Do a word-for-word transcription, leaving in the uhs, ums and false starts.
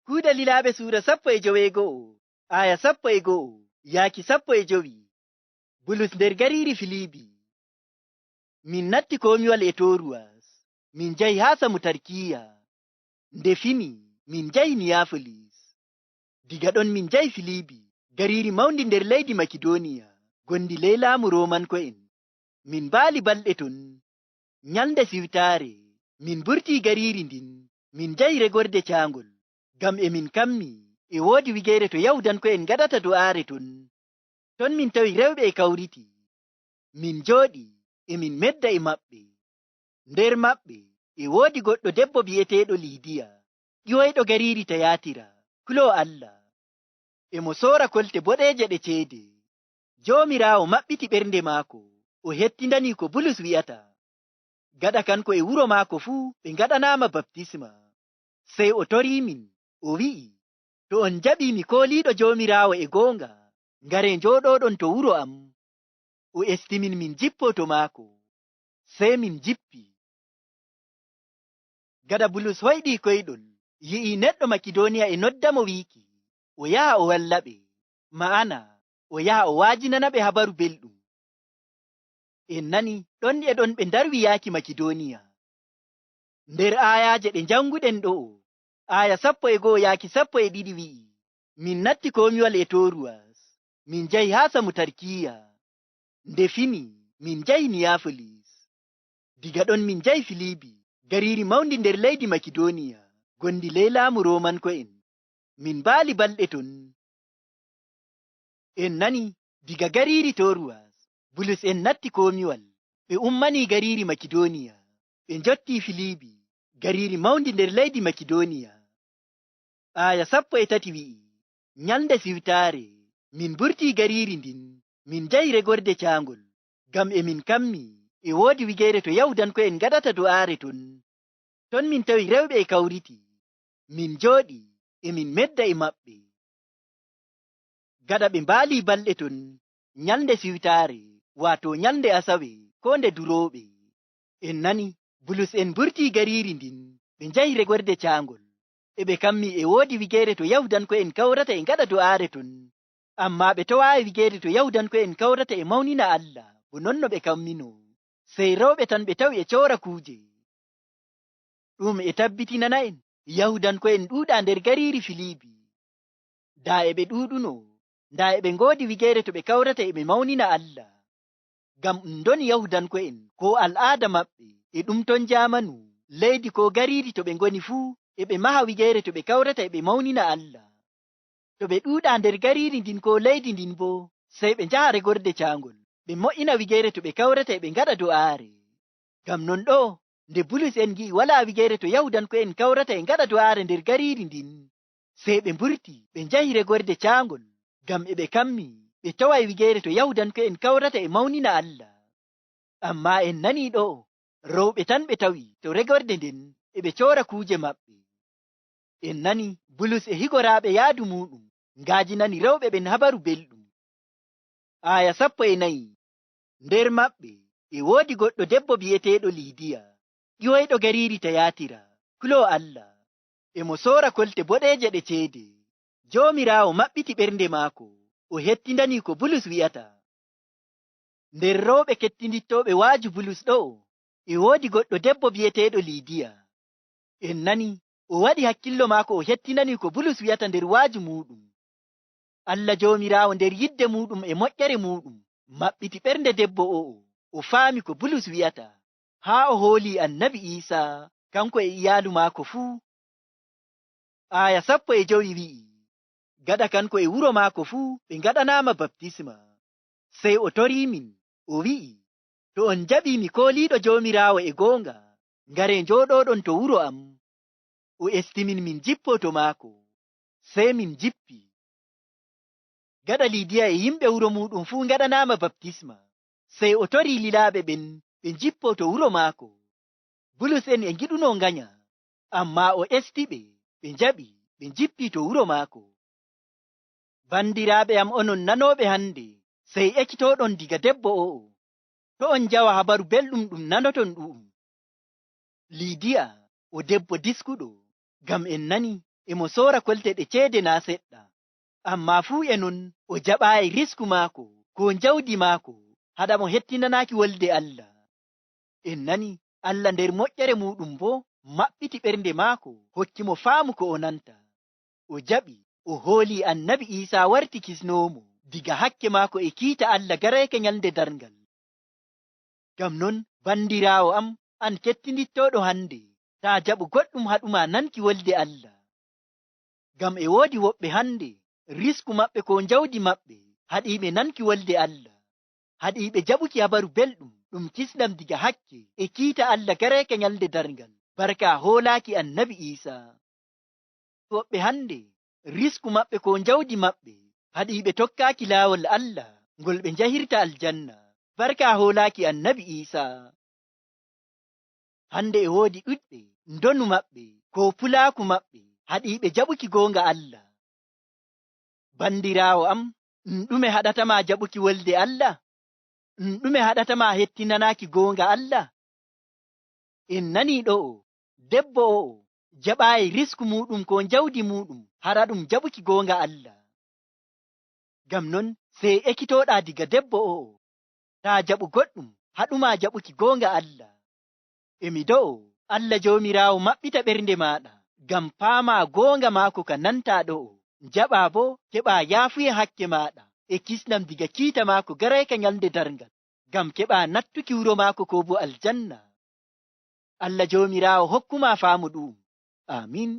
Kuuɗe Lilaaɓe suura sappo e joweego'o, aaya sappo e go'o yaaki sappo e jowi. Bulus nder gariiri Filiibi. Min natti komiwal e Toruwas, min njahi haa Samutarkiya. Nde fini, min njahi Niyafolis. Diga ɗon min njahi Filiibi, gariiri mawndi nder leydi Makidooniya, gondi ley laamu Roomanko'en. Min mbaali balɗe ton. Nyalnde siwtaare, min mburtii gariiri ndin, min njahi regorde caangol, ngam e min kammi e woodi wigeere to Yahuudanko'en ngaɗata do'aare ton. Ton min tawi rewɓe e kawriti. Min njooɗi, e min medda e maɓɓe. Nder maɓɓe, e woodi goɗɗo debbo bi'eteeɗo Liidiya, ƴiwoyɗo gariiri Tayaatira, kuloowo Allah. E mo soora kolte boɗeeje ɗe ceede. Joomiraawo maɓɓiti ɓernde maako, o hettindanii ko Bulus wi'ata. Gaɗa kanko e wuro maako fuu ɓe ngaɗanaama baptisma. Sey o toriimin, o wi'i, "To on njaɓii mi kooliiɗo Joomiraawo e goonga, ngaree njooɗooɗon to wuro am." O estimin min njippoo to maako. Sey min njippi. Gaɗa Bulus hoyɗii koyɗol, yi'ii neɗɗo Makidooniya e nodda mo wiiki, o yaha o walla ɓe. Ma'ana, o yaha o waajinana ɓe Habaru Belɗum. En nani, ɗon e ɗon ɓe ndarwi yaaki Makidooniya. Nder aayaaje ɗe njannguɗen ɗo'o, aaya sappo e go'o yaaki sappo e ɗiɗi wi'i, "Min natti komiwal e Toruwas, min njahi haa Samutarkiya. Nde fini, min njahi Niyafolis. Diga ɗon min njahi Filiibi, gariiri mawndi nder leydi Makidooniya, gondi ley laamu Roomanko'en. Min mbaali balɗe ton." En nani, diga gariiri Toruwas, Bulus en natti komiwal, ɓe ummanii gariiri Makidooniya, ɓe njottii Filiibi, gariiri mawndi nder leydi Makidooniya. Aaya sappo e tati wi'i, "Nyalnde siwtaare, min mburtii gariiri ndin, min njahi regorde caangol, ngam e min kammi e woodi wigeere to Yahuudanko'en ngaɗata do'aare ton. Ton min tawi rewɓe e kawriti. Min njooɗi, e min medda e maɓɓe." Gaɗa ɓe mbaalii balɗe ton, nyalnde siwtaare, waato nyalnde asawe, koo nde durooɓe. En nani, Bulus en mburtii gariiri ndin, ɓe njahi regorde caangol. E ɓe kammi e woodi wigeere to Yahuudanko'en kawrata e ngaɗa do'aare ton. Ammaa ɓe towaayi wigeere to Yahuudanko'en kawrata e mawnina Allah, bo non no ɓe kamminoo. Sey rewɓe tan ɓe tawi e coora kuuje. Ɗum e tabbitinana en, Yahuudanko'en ɗuuɗaa nder gariiri Filiibi. Daa e ɓe ɗuuɗuno, daa e ɓe ngoodi wigeere to ɓe kawrata e ɓe mawnina Allah. Ngam ɗum ndoni Yahuudanko'en, koo al'aada maɓɓe, e ɗum ton jaamanu, leydi koo gariiri to ɓe ngoni fuu, e ɓe maha wigeere to ɓe kawrata e ɓe mawnina Allah. To ɓe ɗuuɗaa nder gariiri ndin koo leydi ndin boo, sey ɓe njaha regorde caangol, ɓe mo'ina wigeere to ɓe kawrata e ɓe ngaɗa do'aare. Ngam non ɗoo, nde Bulus en ngi'i walaa wigeere to Yahuudanko'en kawrata e ngaɗa do'aare nder gariiri ndin, sey ɓe mburti, ɓe njahi regorde caangol, ngam e ɓe kammi, ɓe taway wigeere to Yahuudanko'en kawrata e mawnina Allah. Ammaa en nanii ɗo'o, rewɓe tan ɓe tawi to regorde nden e ɓe coora kuuje maɓɓe. En nani Bulus e higoraaɓe yaadu muuɗum ngaajinani rewɓe ɓen Habaru Belɗum. Aaya sappo e nayi. Nder maɓɓe e woodi goɗɗo debbo bi'eteeɗo Liidiya, ƴiwoyɗo gariiri Tayaatira, kuloowo Allah. E mo soora kolte boɗeeje ɗe ceede. Joomiraawo maɓɓiti ɓernde maako, o hettindanii ko Bulus wi'ata. Nder rewɓe kettindittooɓe waaju Bulus ɗo'o, e woodi goɗɗo debbo bi'eteeɗo Liidiya. En nani, o waɗi hakkillo maako, o hettinanii ko Bulus wi'ata nder waaju muuɗum. Allah Joomiraawo nder yidde muuɗum e moƴƴere muuɗum, maɓɓiti ɓernde debbo o'o, o faami ko Bulus wi'ata, haa o hoolii Annabi Iisa, kanko e iyaalu maako fuu. Aaya sappo e jowi wi'i, "Gaɗa kanko e wuro maako fuu ɓe ngaɗanaama baptisma. Sey o toriimin, o wi'i, 'To on njaɓii mi kooliiɗo Joomiraawo e goonga, ngaree njooɗooɗon to wuro am.' O estimin min njippoo to maako. Sey min njippi." Gaɗa Liidiya e yimɓe wuro muuɗum fuu ngaɗanaama baptisma, sey o torii lilaaɓe ɓen ɓe njippoo to wuro maako. Bulus en e ngiɗunoo nganya, ammaa o esti ɓe, ɓe njaɓi, ɓe njippi to wuro maako. Bandiraaɓe am onon nanooɓe hannde, sey ekitooɗon diga debbo o'o. To' on njawa Habaru Belɗum ɗum nanoton ɗu'um. Liidiya o debbo diskuɗo, ngam en nani emo soora kolte ɗe ceede naa seɗɗa. Ammaa fuu e non, o jaɓaay risku maako, koo njawdi maako, haɗa mo hettinanaaki wolde Allah. En nani, Allah nder moƴƴere muuɗum boo maɓɓiti ɓernde maako, hokki mo faamu ko o nanta. O jaɓi, o hooli Annabi Iisa warti kisnoowo mo diga hakke maako e kiita Allah gareyka nyalnde darngal. Ngam non, banndiraawo am, an kettindittooɗo hannde, taa jaɓu goɗɗum haɗu ma nanki wolde Allah. Ngam e woodi woɓɓe hannde, risku maɓɓe koo njawdi maɓɓe haɗi ɓe nanki wolde Allah. Haɗi ɓe jaɓuki habaru belɗum ɗum kisndam diga hakke e kiita Allah gareyka nyalnde darngal, barka hoolaaki Annabi Iisa. Woɓɓe hannde, risku maɓɓe koo njawdi maɓɓe haɗi ɓe tokkaaki laawol Allah ngol ɓe njahirta aljanna, barka hoolaaki Annabi Iisa. Hannde e woodi ɗuɗɓe, ndonu maɓɓe koo pulaaku maɓɓe haɗi ɓe jaɓuki goonga Allah. Banndiraawo am, ɗum ɗume haɗata ma jaɓuki wolde Allah? Ɗum ɗume haɗata ma hettinanaaki goonga Allah? En nanii ɗo'o, debbo o'o jaɓaay risku muuɗum koo njawdi muuɗum hara ɗum jaɓuki goonga Allah. Ngam non, sey ekitooɗaa diga debbo o'o. Taa jaɓu goɗɗum haɗu ma jaɓuki goonga Allah. E mi do'o, Allah Joomiraawo maɓɓita ɓernde maaɗa, ngam paamaa goonga maako ka nantaa ɗo'o. Njaɓaa boo keɓaa yaafuye hakke maaɗa e kisndam diga kiita maako garayka nyalnde darngal, ngam keɓaa nattuki wuro maako koo boo aljanna. Allah Joomiraawo hokku ma faamu ɗu'um. Aamin.